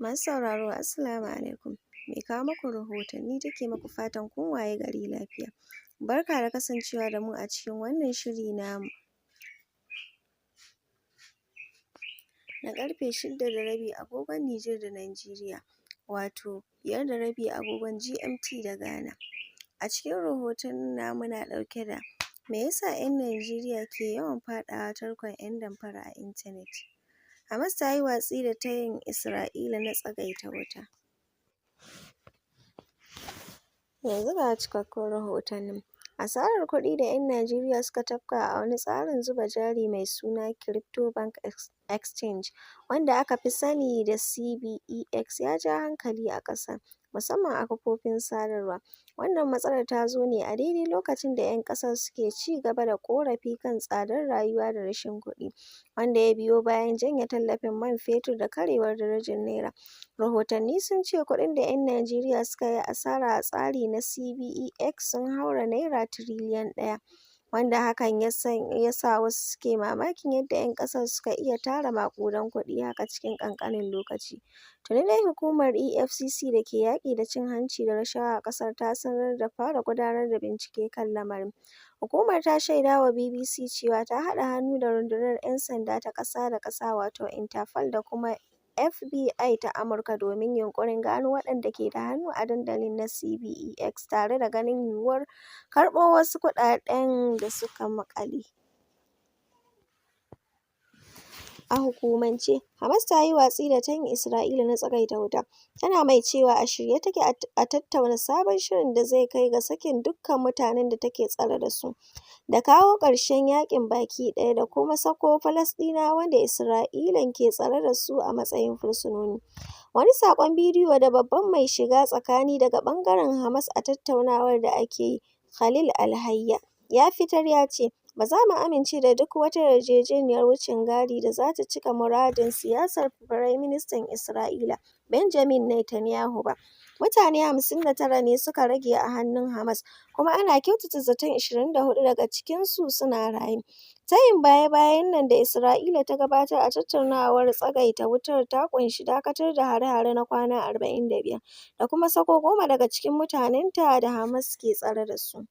Masu sauraro, Assalamu alaikum. Mai kawo muku rahotanni take muku fatan kun waye gari lafiya. Barka da kasancewa da mu a cikin wannan shiri namu na ƙarfe 6:30 agogon Nijar da Najeriya, wato 5:30 agogon GMT da Ghana. A cikin rahotannin namu muna ɗauke da me yasa 'yan Najeriya ke yawan faɗawa tarkon 'yan damfara a intanet? Hamas ta yi watsi da tayin Isra'ila na tsagaita wuta. Yanzu ga cikakkun rahotannin. Asarar kuɗi da 'yan Najeriya suka tafka a wani tsarin zuba jari mai suna Crypto Bank Exchange, wanda aka fi sani da CBEX, ya ja hankali a ƙasar, musamman a kafofin sadarwa. Wannan matsalar ta zo ne a daidai lokacin da 'yan ƙasar suke ci gaba da ƙorafi kan tsadar rayuwa da rashin kuɗi, wanda ya biyo bayan janye tallafin man fetur da karyewar darajar Naira. Rahotanni sun ce kuɗin da 'yan Najeriya suka yi asara a tsari na CBEX sun haura Naira tiriliyan ɗaya, wanda hakan ya sa wasu suke mamakin yadda 'yan ƙasar suka iya tara maƙudan kuɗi haka cikin ƙanƙanin lokaci. Tuni dai hukumar EFCC da ke yaƙi da cin hanci da rashawa a ƙasar ta sanar da fara gudanar da bincike kan lamarin. Hukumar ta shaidawa BBC cewa ta haɗa hannu da rundunar 'yan sanda ta ƙasa da ƙasa wato Interpol da kuma FBI ta Amurka domin yunƙurin gano waɗanda ke da hannu a dandalin na CBEX tare da ganin yiwuwar karɓo wasu kuɗaɗen da suka maƙale. A hukumance, Hamas ta yi watsi da tayin Isra'ila na tsagaita wuta, tana mai cewa a shirye take a tattauna sabon shirin da zai kai ga sakin dukkan mutanen da take tsare da su, da kawo ƙarshen yaƙin baki ɗaya da kuma sako Falasɗinawan da Isra'ilan ke tsare da su a matsayin fursunoni. Wani saƙon bidiyo da babban mai shiga tsakani daga ɓangaren Hamas a tattaunawar da ake yi, Khalil al-Hayya, ya fitar ya ce, “Ba za mu amince da duk wata yarjejeniyar wucin gadi da za ta cika muradun siyasar Firaministan Isra'ila Benjamin Netanyahu ba.” Mutane 59 ne suka rage a hannun Hamas, kuma ana kyautata zaton 24 daga cikinsu suna raye. Tayin baya-bayan nan da Isra'ila ta gabatar a tattaunawar tsagaita wutar ta ƙunshi dakatar da hare-hare na kwana 45 da kuma sako goma daga cikin mutanenta da Hamas ke tsare da su.